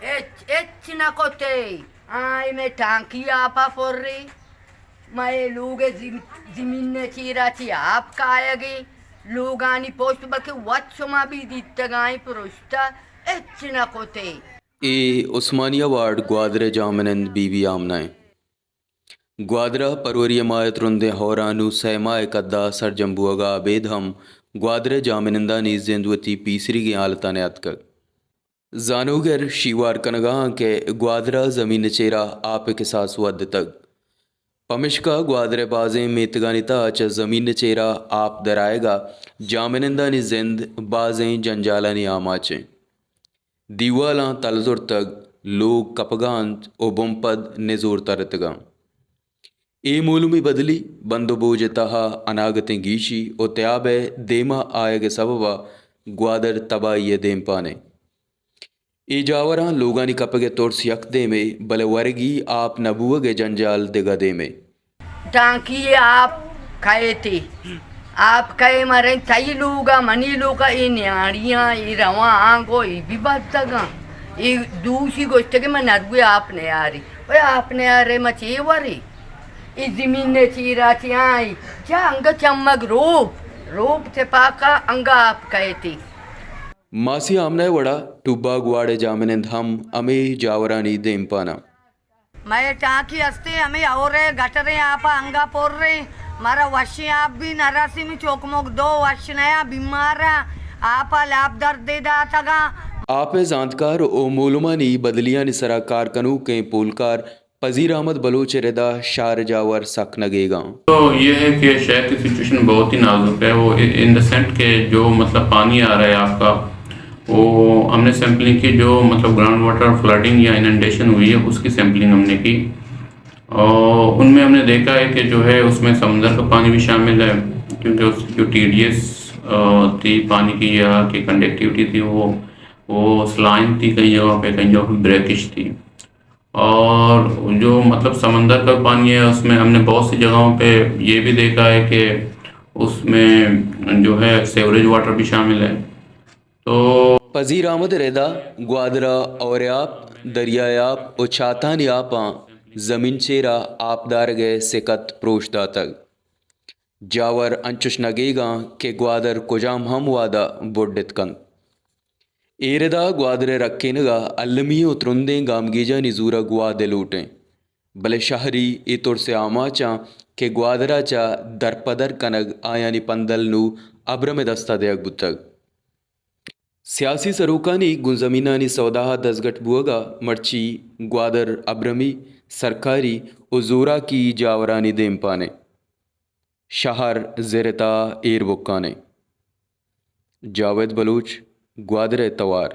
ہچ، ہچ نہ کتے۔ آئی مئے ٹانکی آپا پرے۔ مئے لوگ زم-، زمین چیرا چی آپ کائگی۔ لوگانی پشت بلکہ وت شما بھی دیتگائیں پرشتہ۔ ہچ نہ کتے۔ اے عثمانیہ وارڈ گوادر جامنند بی بی آمنہ ایں۔ گوادر ء پروری ء ماہ ء ترندیں ہورانو سئے ماہ ء کد ء سرجم بوگ ء ابید ہم گوادر ء جاہمنندانی زند وتی پیسریگیں حالت ء نیاتکگ۔ زانوگر شیوار کنگ ء آں کہ گوادر ء زمین ء چیرا آپ ء کساس ودتگ، پمشکا گوادر ء بازیں میتگانی تہا چہ زمین ء چیرا آپ درآیگ ء جاہمنندانی زند بازیں جنجالانی آماچ انت۔ دیوالاں تل زرتگ، لوگ کپگ ء انت و بنپد نزور ترتگ انت۔ اے مولمی بدلی، بند و بوج ء تہا اناگتیں گیشی و تیاب ء دیما آیگ ء سبب ء گوادر تباہی ء دیمپان انت۔ اے جاوراں لوگانی کپگ ء ترس یک دیمے، بلے ورگی آپ نہ بوگ ء جنجال دگہ دیمے۔ ٹانکی ء آپ کئیت، آپ کئے مریں تئی لوگ ء منی لوگ ء، اے نیاڑیاں، اے رواں آنگو، اے بھی بزگاں۔ اے دوشی گوشتگ من نروے آپ نیاری۔ اوئے آپ نیارے ما چے وری؟ اے زمین ء چیرا چیائی، چا انگا چمگ روپ، روپ تپاکا انگا آپ کئیتی۔ ماسی آمنہ ء وڑا ٹوبا گواڑ ء جاہمنند ہم ہمے جاورانی دیمپان ء۔ مئے ٹانکی ہستے ہمے ہور ء گٹریں آپ ء انگا پر ایں۔ مارا وشیں آپ بھی نہ رسی، می چوک موک دو وش نیا، بیمار ء آپ ء لاپ درد دے داتگاں۔ آپ ء زانتکار و مولمانی بدلیانی سرا کار کنوکیں پولکار پذیر احمد بلوچ ء ردا شار جاور سک نگیگاں۔ تو یہ ہے کہ شہر کی سچویشن بہت ہی نازک ہے، وہ ان دا سینس کہ جو مطلب پانی آ رہا ہے آپ کا، وہ ہم نے سیمپلنگ کی، جو مطلب گراؤنڈ واٹر فلڈنگ یا اننڈیشن ہوئی ہے، اس کی سیمپلنگ ہم نے کی۔ اور ان میں ہم نے دیکھا ہے کہ جو ہے اس میں سمندر کا پانی بھی شامل ہے، کیونکہ اس کی جو ٹی ڈی ایس تھی پانی کی یا کہ کنڈکٹیوٹی تھی، وہ وہ سلائن تھی کئی جگہوں پہ، کئی جگہوں پہ بریکش تھی۔ اور جو مطلب سمندر کا پانی ہے، اس میں ہم نے بہت سی جگہوں پہ یہ بھی دیکھا ہے کہ اس میں جو ہے سیوریج واٹر بھی شامل ہے۔ تو پذیر احمد ء ردا گوادر ء ہور ء آپ، دریائے آپ و چاتانی آپاں زمین چیرا آپ دارگ ء سکت پروش داتگ۔ جاور انچش نگیگاں کہ گوادر کجام ہم وہدا بڈت کنت۔ اے ردا گوادر ء رکینگ ء المی و ترندیں گامگیجانی زورگ وہد ء لوٹیں، بلے شہری اے ترس ء آماچاں کہ گوادر ء چہ درپدر کنگ آیانی پندل نوں ابرم ء دست ء دیگ بوتگ۔ سیاسی سروکانی گوں زمینانی سودا ء دزگٹ بوگ ء مرچی گوادر ابرمی، سرکاری و زوراکی جاورانی دیمپان انت۔ شہر زرتا ایر بکانے۔ جاوید بلوچ، گوادر ء توار۔